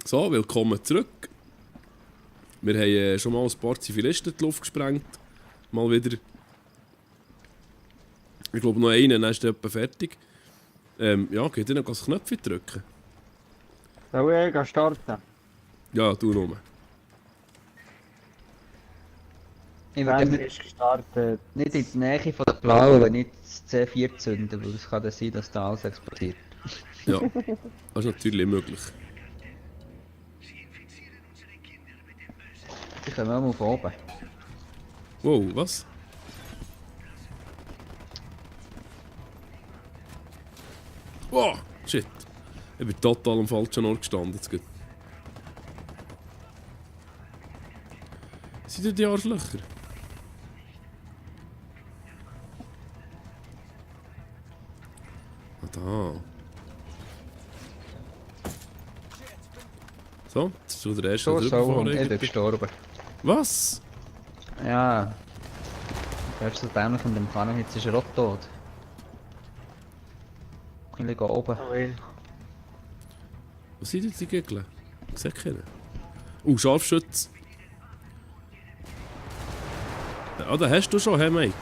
So, willkommen zurück. Wir haben schon mal ein paar Zivilisten in die Luft gesprengt. Mal wieder. Ich glaube noch einen, dann ist der etwa fertig. Ja, geht ihr noch das Knöpfchen drücken? Soll ich starten? Ja, du nur. Ich Wenn würde ist gestartet. nicht in die Nähe von der Blauen, wenn nicht das C4 zünden, weil es kann dann sein, dass da alles explodiert. Ja, das ist natürlich möglich. Ich komme auch mal von oben. Wow, was? Oh, shit. Ich bin total am falschen Ort gestanden. Jetzt geht. Sind die Arschlöcher? Ah, da. So, jetzt ist so der erste So, drüber und ich bin fahren. gestorben. Was? Ja. Du hast so dämlich in dem Kanon, jetzt ist er auch tot. Ich liege oben. Was sind jetzt die Gegner? Ich sehe keinen. Scharfschütze. Ah, den hast du schon, hey Mike?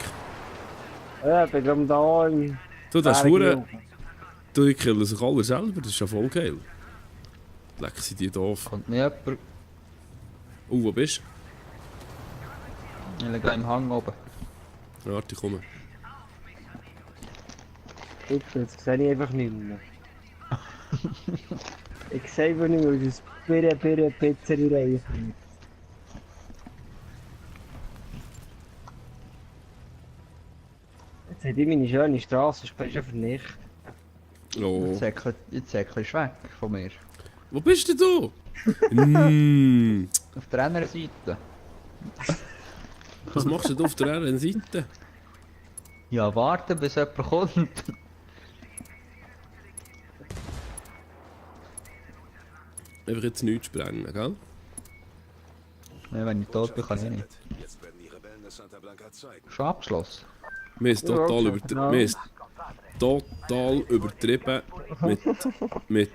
Ja, ich bin gerade da im... Du, das ist hure. Du, die killen sich alle selber, das ist ja voll geil. Leck sind die doof. Kommt mir jemand. Wo bist Ich liege im Hang oben. du? Ja, warte, ich komme. Jetzt sehe ich einfach nicht mehr. Ich sehe einfach nicht mehr, wie es Pizzeria. Jetzt hat ich meine schöne Straße, ist schon vernichtet. Oh. Jetzt säckelst du weg von mir. Wo bist denn du? Auf der anderen Seite. Was machst du auf der anderen Seite? Ja, warten bis jemand kommt. Einfach jetzt nichts sprengen, gell? Ja, wenn ich tot bin, kann ich nicht. Jetzt werden die Rebellen es Santa Blanca zeigen. Schon abgeschlossen. Wir haben es total, Ja, wir haben es total übertrieben mit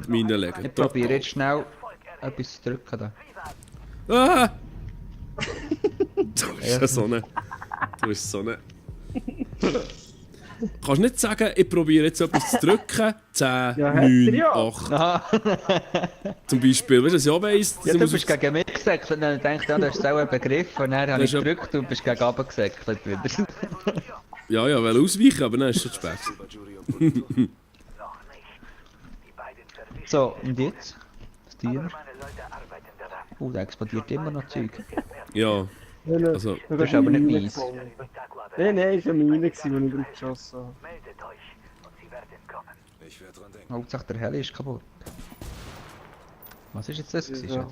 meinen Legen. Ich probiere jetzt schnell etwas zu drücken. Da. Ah! Du bist ja so eine. Du bist so eine. Kannst nicht sagen, ich probiere jetzt etwas zu drücken. 10, Ja, hat er 9, ja. 8. Aha. Zum Beispiel. Weißt du, was ich auch weiss? Ja, du bist gegen mich gesäckelt und dann denkst du, ja, das ist auch ein Begriff. Und dann habe ich Das ist ja- gedrückt und bist gegen runter gesäckelt wieder. Ja, ja, will ausweichen, aber dann ist es zu spät. So, und jetzt? Das Tier. Der explodiert immer noch Zeug. Ja, also, Das ist aber nicht meins. Nein, es war eine Mine, die ich drauf geschossen habe. Ich werde dran denken. Hauptsache der Heli ist kaputt. Was ist jetzt das gewesen? Ja.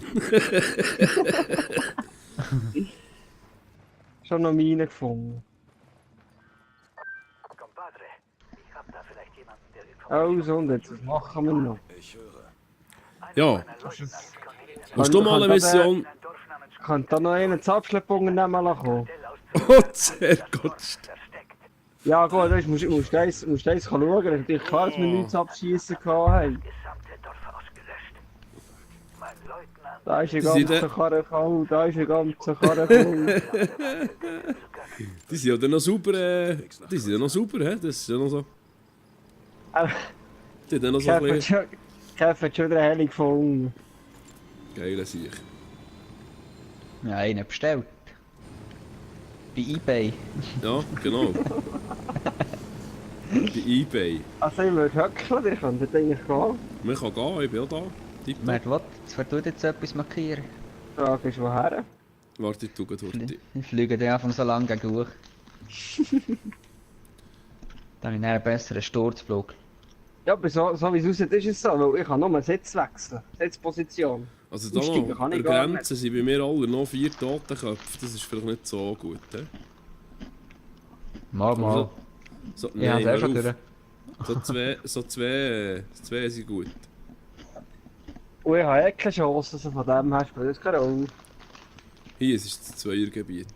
Schon noch Mine gefunden. Also, und jetzt, was machen wir noch? Ich höre. ja. Hast du mal eine Mission? Kann da noch einen zu Abschleppunternehmen kommen? Oh, sehr gut. Ja gut, du musst eins schauen. Es ist natürlich klar, dass wir nichts abschießen haben. Da ist ein ganzer Karre voll, da ist ein ganzer Karre voll. Die sind ja dann noch super, die sind ja noch super, hä? Das ist ja noch so. Die haben dann noch so ein bisschen Ich habe schon wieder eine Heli gefunden. geile Sieg. Ja, einen bestellt. Bei eBay. Ja, genau. Bei eBay. Also ich würde höckeln, ihr könntet eigentlich gehen. Man kann gehen, ich bin auch da. Tipptopp. Wer will, wer tut jetzt etwas markieren? Die Frage ist, woher? Warte, ich tue heute. Ich fliege dann einfach so lange gegen hoch. Dann habe ich dann einen besseren Sturzflug. Ja, aber so wie es aussieht, ist es so, weil ich kann nur einen Sitz wechseln. Sitzposition. Also da Aussteigen noch, kann an ich der gar Grenze sind bei mir alle noch 4 Totenköpfe. Das ist vielleicht nicht so gut, hä? Mal. So, Ich habe es auch schon hör durch. auf. Zwei sind gut. Und ich habe keine Chance, also von dem her spielt das keine Rolle. Hier ist das Zweiergebiet.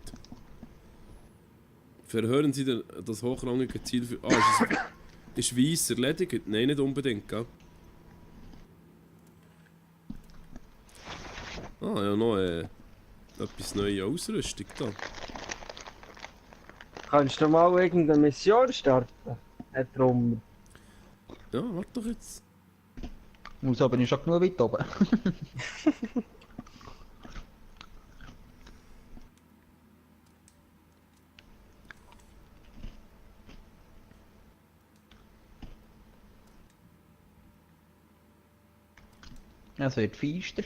Verhören Sie das hochrangige Ziel für... Ah, ist weiss erledigt? Nein, nicht unbedingt, gell? Ah, ja, noch etwas neue Ausrüstung da. Kannst du mal irgendeine Mission starten? Drum. Ja, warte doch jetzt. Muss aber nicht schon genug weit oben. Es wird feister.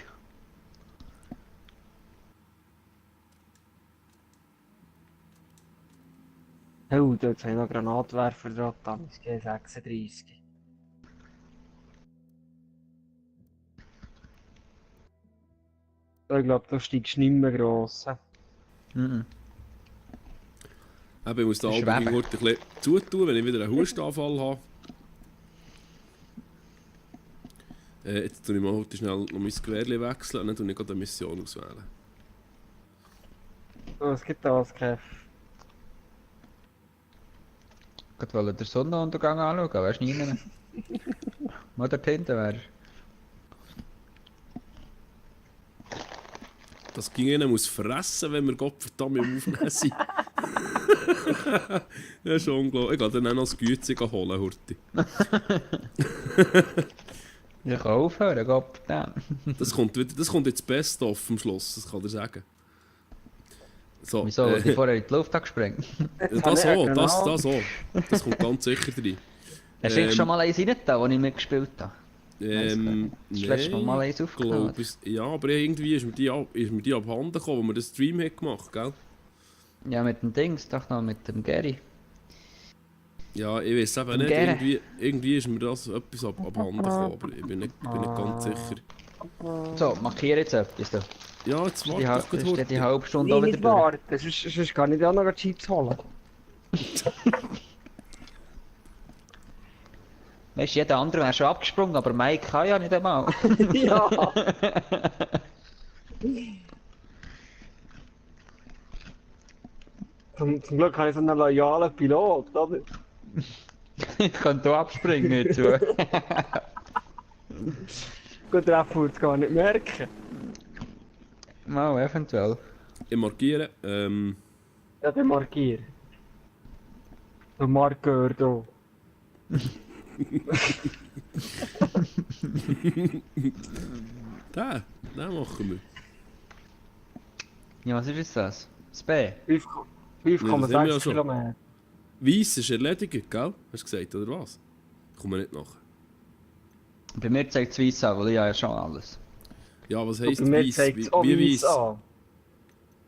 Oh, dort habe ich noch Granatwerfer dran, das G36. Ich glaube, da steigst du nicht mehr gross. Mhm. Eben, ich muss da Schweben. Album heute ein bisschen zutun, wenn ich wieder einen Hustanfall habe. Jetzt tue ich mal heute schnell noch mein Gewehr wechseln und dann tue ich gerade eine Mission auswählen. Oh, es gibt da was, Kev. Ich wollte den Sonnenuntergang anschauen, weißt du, nie. Mal dort hinten wärst. Das ging ihnen muss fressen, wenn wir Gottverdammt im Aufnehmen sind. Ja, schon unglaublich. Ich gehe dann auch noch das Güte holen, Hurti. Ich kann aufhören, Gott verdammt. Das kommt jetzt best of am Schluss, das kann ich sagen. So, Wieso, weil ich vorher in die Luft habe gesprengt? das auch, das auch. Das kommt ganz sicher rein. Hast du schon mal eins rein da, wo ich mitgespielt habe? Das Nein, letzte Mal eins aufgenommen. glaub ich. Ja, aber irgendwie ist mir die abhanden gekommen, wo wir den Stream haben gemacht, gell? Ja, mit dem Dings, doch noch mit dem Gary. Ja, ich weiß eben nicht, Gerne. irgendwie ist mir das etwas abhanden gekommen, aber ich bin nicht ganz sicher. So, markiere jetzt etwas da. Ja, jetzt Die, warte doch ist gerade die Hurti. halbe Stunde auch Nee, wieder nicht durch. warten, sonst kann ich dir auch noch Chips holen. Weißt du, jeder andere wäre schon abgesprungen, aber Mike kann ja nicht einmal. Ja! Zum Glück habe ich so einen loyalen Pilot, oder? Ich könnte auch abspringen jetzt. Gut, der würde es gar nicht merken. Mal, eventuell. Ich markiere, Ja, den markier. Der Markeur da. den machen wir. Ja, was ist jetzt das? Das B? 5,6 5,6 Kilometer. Weiss ist erledigt, gell? Hast du gesagt, oder was? Kommen wir nicht nach. Bei mir zeigt es weiss an, weil ich habe ja schon alles. Ja, was heisst Bei mir weiss? zeigt es auch Wie weiss weiss? an.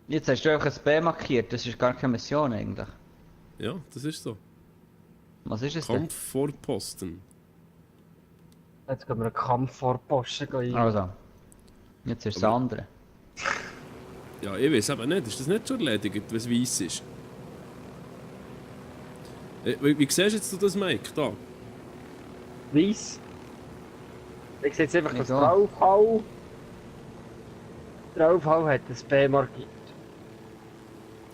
Jetzt hast du einfach ein B markiert, das ist gar keine Mission eigentlich. Ja, das ist so. Was ist es denn? Kampf vor Posten. Jetzt gehen wir einen Kampf vor Posten gehen. Also. Jetzt ist das Aber- andere. Ja, ich weiß eben nicht. Ist das nicht schon erledigt, wenn es weiss ist? Wie siehst jetzt du das, Mike? Da? Weiss. Ich sehe jetzt einfach das Wieso? Draufhau. Draufhau hat das B markiert.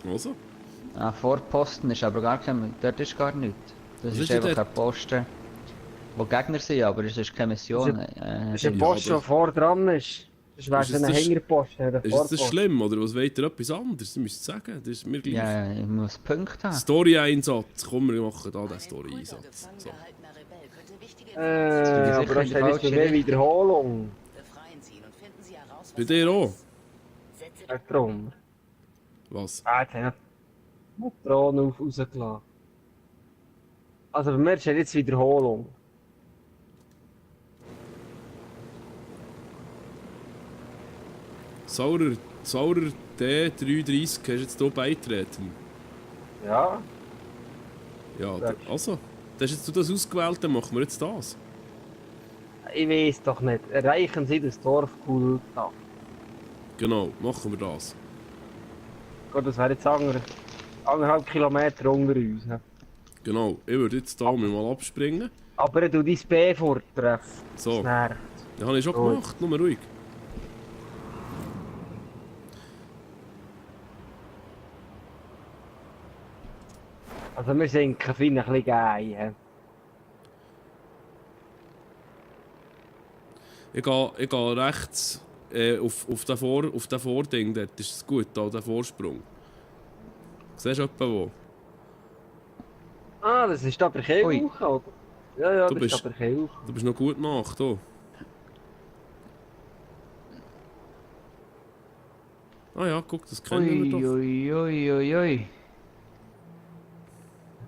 Also? Ah, Vorposten ist aber gar kein... Dort ist gar nichts. Das Was ist ist denn einfach dort? ein Posten, wo Gegner sind, aber es ist keine Mission. Das ist ein Ja, Posten, der aber- vor dran ist. Das wäre Ist so ein das- Hängerposten, der Ist das Vorposten. schlimm, oder was wollt ihr etwas anderes? Ihr müsst sagen, das ist mir gleich. Ja, ich muss Punkte haben. Story-Einsatz. Komm, wir machen da den Story-Einsatz. So. Aber da steht jetzt bei mir Wiederholung. Bei dir auch? Ja, drum. Was? Ah, jetzt haben wir die Drohne rausgelassen. Also bei mir steht jetzt Wiederholung. Saurer D33, hast du jetzt hier beitreten? Ja. Ja, Ja. also. Hast jetzt du das ausgewählt, dann machen wir jetzt das. Ich weiß doch nicht. Erreichen Sie das Dorf Kulta. Genau, machen wir das. Gut, das wäre jetzt 1,5 Kilometer unter uns. Ne? Genau, ich würde jetzt da mal abspringen. Aber du dein B vortreffen. So, Das nervt. das habe ich schon Gut. gemacht, nur ruhig. Also wir sinken fein ein bisschen geil. Ich gehe rechts auf den Vording dort ist es gut, da, der Vorsprung. Siehst du etwa wo? Ah, das ist da bei Kelch, oder? Ja, Du das ist bist- da bei Kelch. Du bist noch gut nach, da. Ah ja, guck, das kennen wir doch. Ui.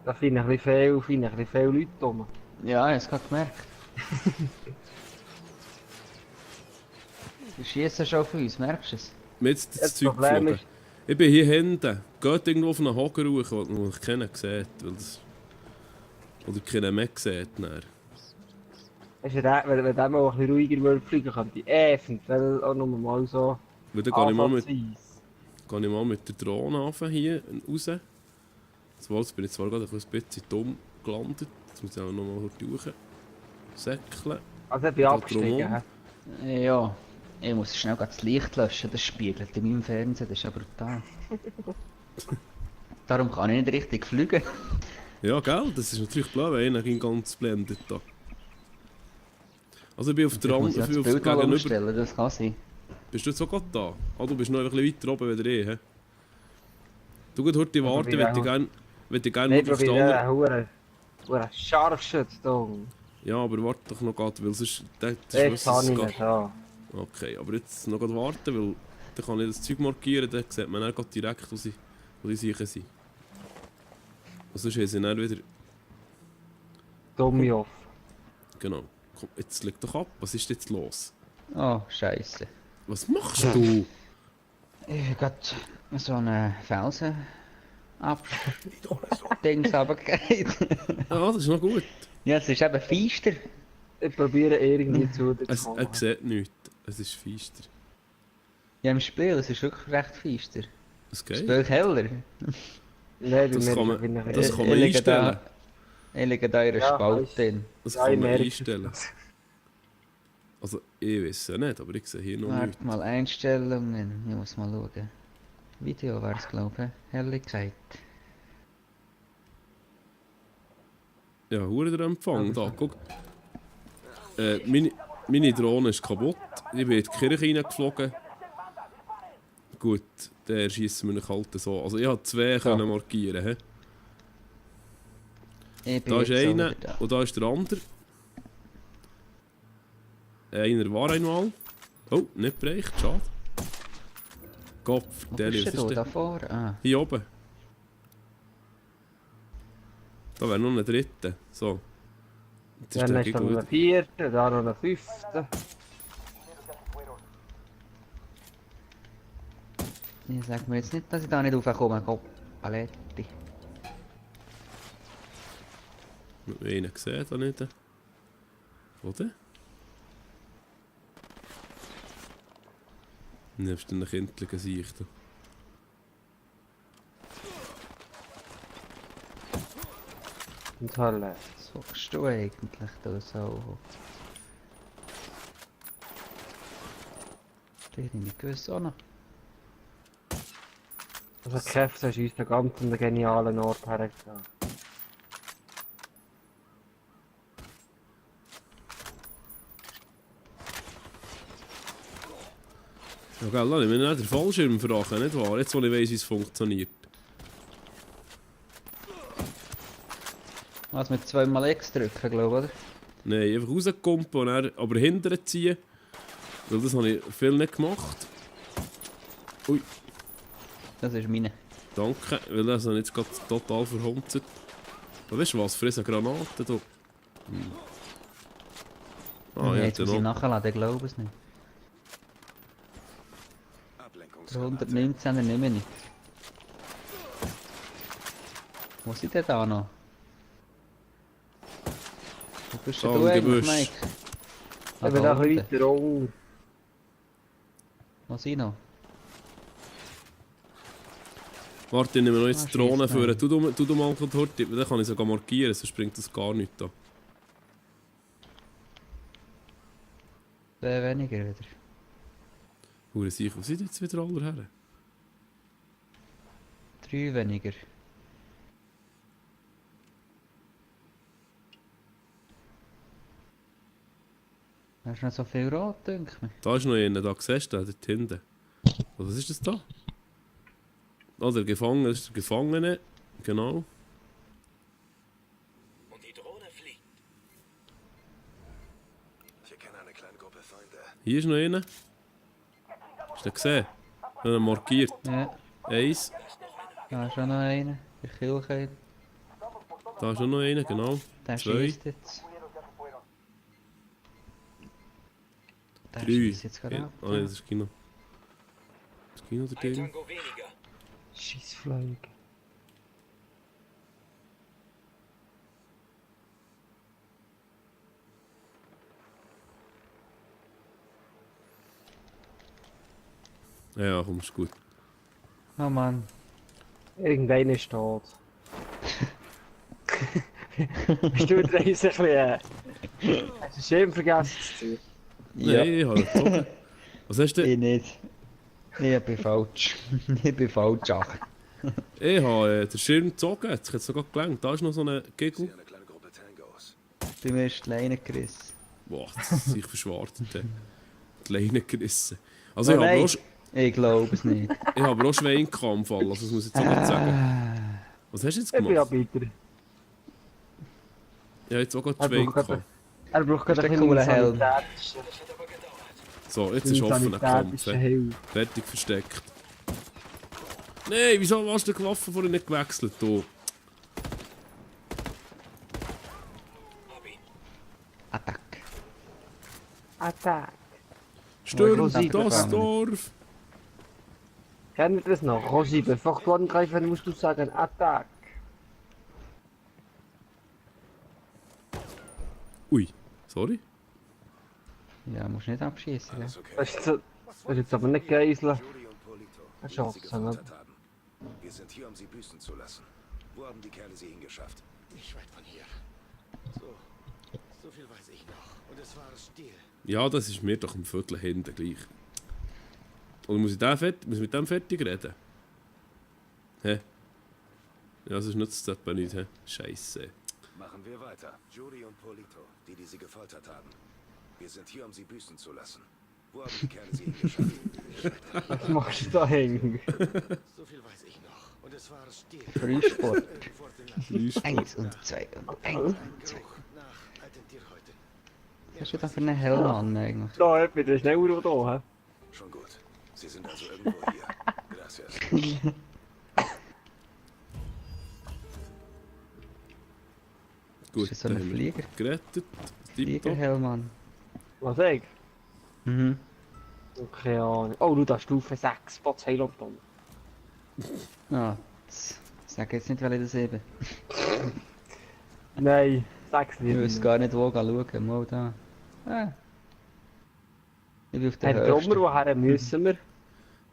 Da finden ein bisschen viele Leute rum. Ja, ich hab's gerade gemerkt. Die schießen schon auf uns, merkst du es? Mir jetzt das Das Zeug Problem geflogen. ist, Ich bin hier hinten. Geht irgendwo auf einen Hocker rauf, den ich keinen sieht. Weil das... Oder keinen mehr sieht. Dann. wenn der mal ein bisschen ruhiger würde fliegen, könnte ich eventuell auch noch mal so Weil dann gehe ansatzweise. ich mal mit der Drohne runter hier raus. Jetzt bin ich zwar gerade ein bisschen dumm gelandet. Jetzt muss ich auch noch mal durch. Säckeln. Also ich bin Da abgestiegen. drumherum. hä? Ja. Ich muss schnell das Licht löschen, das spiegelt in meinem Fernsehen, das ist ja brutal. Darum kann ich nicht richtig fliegen. Ja, gell? Das ist natürlich blöd, wenn einer ganz blendet da. Also ich bin auf der Ich muss ja anderen, das auf Bild mal gegenüber. umstellen, das kann sein. Bist du jetzt auch gerade da? Ah, du bist noch ein bisschen weiter oben wie ich, hä? Du gehst heute warten, probiere würde ich gerne Nein, noch auf der probiere anderen... einen Scharfschützen. Ja, aber warte doch noch gerade, weil sonst... Das Jetzt habe ich nicht da. Okay, aber jetzt noch gerade warten, weil... Dann kann ich das Zeug markieren, dann sieht man dann gerade direkt, wo die sicher sind. Und sonst haben sie dann wieder... Dumme off. Genau. Komm, jetzt leg doch ab, was ist jetzt los? Oh, Scheiße. Was machst du? Ich hab grad so einen Felsen Dings runtergefallen. Ja, das ist noch gut. Ja, es ist eben feister. Ich probiere irgendwie zu Er sieht nichts. Es ist feister. Ja, im Spiel, es ist wirklich recht feister. Es Das geht. Bild heller. Nein, bei Das mir kann ist man- es das nicht. kann man einstellen. Ich liege da in einer Ja, Spalte weiss. drin. Das Ja, kann ich man merke einstellen. es. Also, ich weiß ja nicht, aber ich sehe hier noch nichts. Warte mal, Einstellungen. Ich muss mal schauen. Video wäre es, glaube ich. Helligkeit. Ja, hure der Empfang. Da, guck. Meine Drohne ist kaputt. Ich bin in die Kirche reingeflogen. Gut, der schießen wir nicht halt so. Also, ich konnte zwei können markieren. He? Ich bin Da ist jetzt einer wieder da. und da ist der andere. Einer war einmal. Oh, nicht bereicht, schade. Kopf, Wo der bist was du ist da der? davor? Ah, Hier oben. Da wäre noch ein dritter. So. Jetzt Dann der ist da noch gut. ein vierter, da noch ein fünfter. ich sag mir jetzt nicht, dass ich da nicht raufkomme. Gott, Paletti. Einen gesehen, da nicht. Oder? Nimmst du einen kindlichen Sicht. Und Hölle. Was hockst du eigentlich da so? Der hätte ich nicht gewusst auch noch. Also Kräfte ist uns einen ganz genialen Ort hergegangen. Ja, gell, lass mich nicht den Fallschirm fragen, nicht wahr? Jetzt, wo ich weiss, wie es funktioniert. Was mit zweimal X drücken, glaube ich, oder? Nein, einfach rauskumpen und dann aber hinterher ziehen. Weil das habe ich viel nicht gemacht. Ui, Das ist meine. danke, weil das habe ich jetzt gerade total verhunzt. Aber weißt du was, friss eine Granate da. Ah, ja, jetzt muss ich noch. nachladen, ich glaube es nicht. Der Ablenkungsgranate. 119er nehme ich nicht. Wo sind denn da noch? Wo bist Da denn du im eigentlich, Gebüsch. Mike? Ich bin da ein bisschen weiter unten. Wo sind noch? Warte, ich nehme noch Ah, jetzt die Drohne scheisse, führen. nein. Tu du mal kurz Horti, dann kann ich sogar markieren, sonst bringt das gar nichts da. Weniger wieder. Hure sicher, wo sind jetzt wieder alle her? 3 weniger. Hast du noch so viel Rot, denke ich mir? Da ist noch einer, da siehst du, dort hinten. Oh, was ist das da? Ah, der Gefangene, das ist der Gefangene. Genau. Und die Drohne fliegt. Ich erkenne eine kleine Gruppe Feinde. Hier ist noch einer. Hast du den gesehen? Ich habe ihn markiert. Ja, Eins. da ist auch noch einer. Der Killkeil. Da ist auch noch einer, genau. Der Zwei. schießt jetzt. Der Drei. schießt jetzt gerade Ja. ab. Ah, nein, das ist Kino. Das Kino da Ein drin. Tango weniger. Scheissfleug. Ja, komm, ist gut. Oh Mann. Irgendeiner ist tot. Hast du den Reis ein bisschen... Hast du schön vergessen zu tun? Nein, ich habe gezogen. Was hast du? Ich nicht. Ich bin falsch. Ich bin falsch, ach. Ich habe den Schirm gezogen, jetzt hat es sogar gelangt. Da ist noch so eine Ich Gegel. sehe eine kleine Gruppe Tangos. Bei mir ist die Leine gerissen. Boah, das ist sich verschwarzt. Die Leine gerissen. Also Oh ich habe nein. auch, Ich glaube es nicht. ich habe auch Schwein am Fall, also das muss ich jetzt auch nicht sagen. Was hast du jetzt Ich bin ja gemacht? bitter. Ich habe jetzt auch gerade Er Schwein braucht gerade- gehabt. Er braucht gerade Ist der ein coole Helm. sanitätische... So, jetzt ist offener Kampf. sanitätische Helm. Fertig versteckt. Nein, wieso hast du die Waffe vorhin nicht gewechselt? Du? Attack. Attack. Stürmt Rosi das gefangen. Dorf! Kennt ihr das noch? Rosi, bevor du angreifen musst du sagen Attack. Ui, sorry. Ja, musst nicht abschießen. Ja. Alles okay. Das ist jetzt aber nicht Geisler. Judy und Polito, Ach, die schau, sie so, ne? gefoltert haben. Wir sind hier, um sie büßen zu lassen. Wo haben die Kerle sie hingeschafft? Nicht weit von hier. So viel weiß ich noch. Und es war Stil. Ja, das ist mir doch ein Viertel hinten gleich. Oder muss ich mit dem fertig reden? Hä? Ja, sonst nützt es etwa nicht, hä? Scheisse. Machen wir weiter. Judy und Polito, die sie gefoltert haben. Wir sind hier, um sie büßen zu lassen. Wo haben die Kerle sie hingeschafft? Was machst du da hängen? So viel weiß ich noch. Und es war Stil. Freisport. Fleischsport. 1 und 2 und 1 und 2. Nach alten Tierhäuten. Was hast du da für einen Helm an eigentlich? Da, ich bin der Schneller da, hä? Schon gut. Sie sind also irgendwo hier. Gracias. Gut, Ist das so ein dann haben wir Flieger? gerettet. Tipptopp. Fliegerhelm an. Was ich? Mhm. Keine Ahnung. Oh, du, da Stufe 6, Bots Heilopton. Ah, sag jetzt nicht, weil ich das eben. Nein, 6 Ich nicht. weiß gar nicht, wo schauen. Mal da. Ah. Ich bin auf der Herr höchsten. Brummer, woher müssen wir?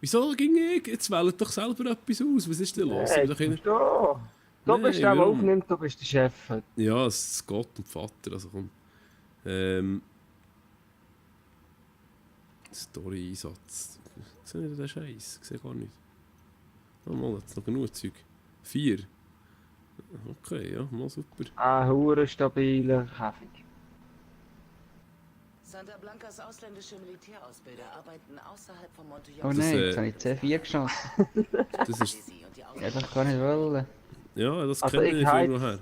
Wieso ging ich? Jetzt wählt doch selber etwas aus. Was ist denn los? Hey, Doch in- da. Du Nein, bist der, der warum? aufnimmt, du bist der Chef. Ja, es ist Gott und Vater, also komm. Story-Einsatz. Sehe ich den Scheiß? Ich sehe gar nicht. Oh, mal, jetzt noch genug Zeug. 4. Okay, ja, mal super. Ein hure stabiler Käfig. Santa Blancas ausländische Militärausbilder arbeiten außerhalb von Monte Oh Das, nein, jetzt habe ich C4 geschossen. Das ist... Ja, das kann ich wollen. Ja, das Also kenne ich ich heiz- irgendwoher.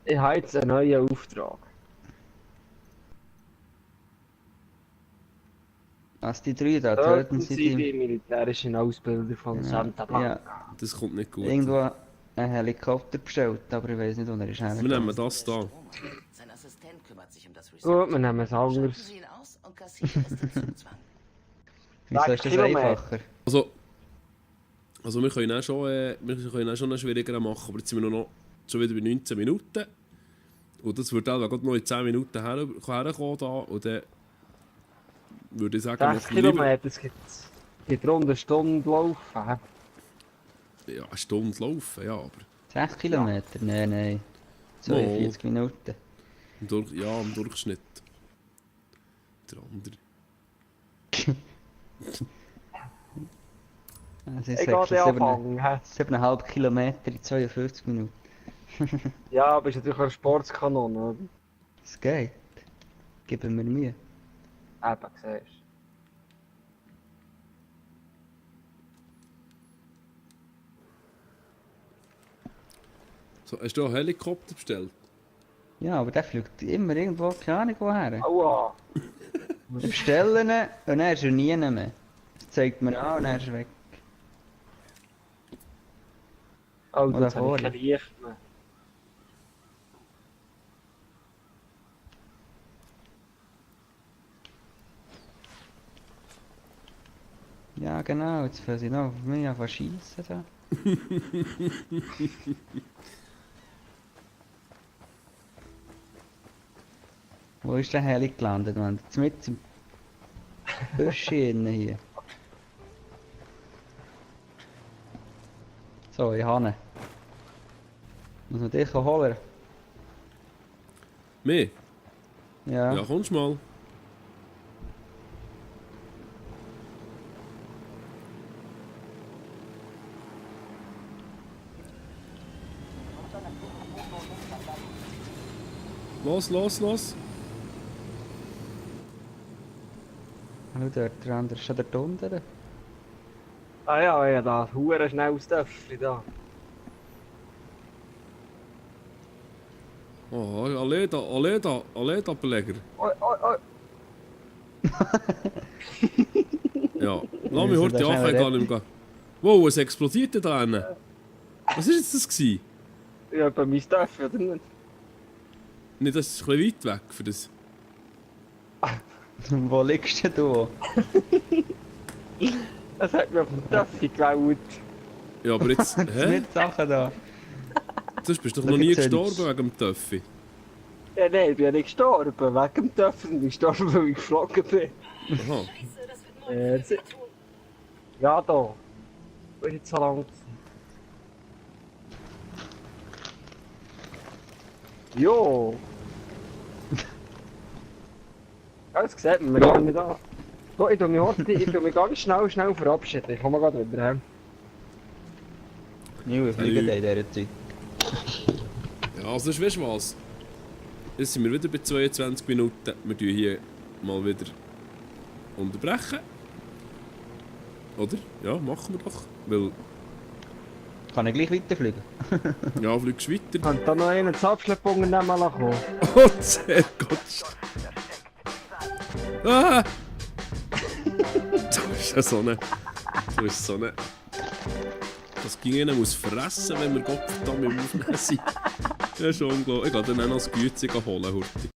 Ich habe jetzt einen neuen Auftrag. Was die drei da, Töten töten Sie sie die die militärischen Ausbilder von Ja, Santa Blanca. Das kommt nicht gut. irgendwo einen Helikopter bestellt, aber ich weiß nicht, wo er ist. Wir nehmen das da. Sein Assistent kümmert sich um das Gut, wir nehmen es Schalten anders. Sie ihn aus und kassieren es den Zugzwang. Wieso ist das Kilometer. einfacher? Also wir können auch schon einen schwierigeren machen, aber jetzt sind wir noch schon wieder bei 19 Minuten. Und das wird auch gerade noch in 10 Minuten herkommen da. Und dann würde ich sagen, 6 machen wir lieber... Kilometer, es gibt rund eine Stunde laufen. hä? Ja, eine Stunde laufen, ja, aber... 6 Kilometer? Nein. 42 Minuten. Im Durchschnitt. Der andere. Also Ich ich gehe sag den schon anfangen. hä? 7,5 Kilometer in 52 Minuten. Ja, aber ist natürlich eine Sportskanone, oder? Das geht. Geben wir Mühe. Eben, siehst So, hast du auch einen Helikopter bestellt? Ja, aber der fliegt immer irgendwo, keine Ahnung woher. du. Aua! Wir bestellen ihn und dann ist er nie mehr. Das zeigt mir an und dann ist er weg. Oh, Oder das habe ich vorne. kein Licht mehr. Ja genau, jetzt fangen sie noch auf mich an zu schiessen da. Wo ist der Heli gelandet, Mann? Jetzt mit im Büschchen hier. So, ich habe ihn. Muss man dich holen? Mehr? Ja. Ja, kommst mal. Los, los, los. Schau dort, der andere ist schon dort unten. Ah ja, ja, da. Hure schnell aus Töpfchen da. Oh, Aleda Belegger. Oi, oi, oi. Ja, lass Ja, mich so heute das auch schnell gar nicht mehr gehen. Wow, es explodierte da hinten. Was war jetzt das gewesen? Ja, bei mir Töpfchen, oder nicht? Nicht, das ist ein bisschen weit weg für das. Wo liegst denn du? Das hat mir auf dem Töpfchen geklaut. Ja, aber jetzt, hä? Mit Sachen da. Sonst bist du doch Da noch nie gibt's gestorben eins. wegen dem Töffi. Ja, nein, ich bin ja nicht gestorben. Wegen dem Töpfchen bin ich gestorben, weil ich geflogen bin. Aha. Ja, da. Wo ist jetzt so lang gewesen? Jo! Ja, das sieht man gar nicht an. So, ich tu mich ganz schnell verabschieden. Ich komme gerade wieder heim. Ja, wir fliegen in dieser Zeit. Ja, also weißt du was? Jetzt sind wir wieder bei 22 Minuten. Wir tun hier mal wieder unterbrechen. Oder? Ja, machen wir doch. Weil, Kann ich gleich weiterfliegen? ja, fliegst weiter. Könnt da noch einen zu Abschleppunken nehmen lassen? Oh, sehr gut. Ah! Du bist ja so eine... Du bist so eine... Das ging ihnen muss fressen, wenn wir Gottverdammt im Aufnehmen sind. Ja, schon unglaublich. Ich gehe dann auch noch das Güte holen, Hurti.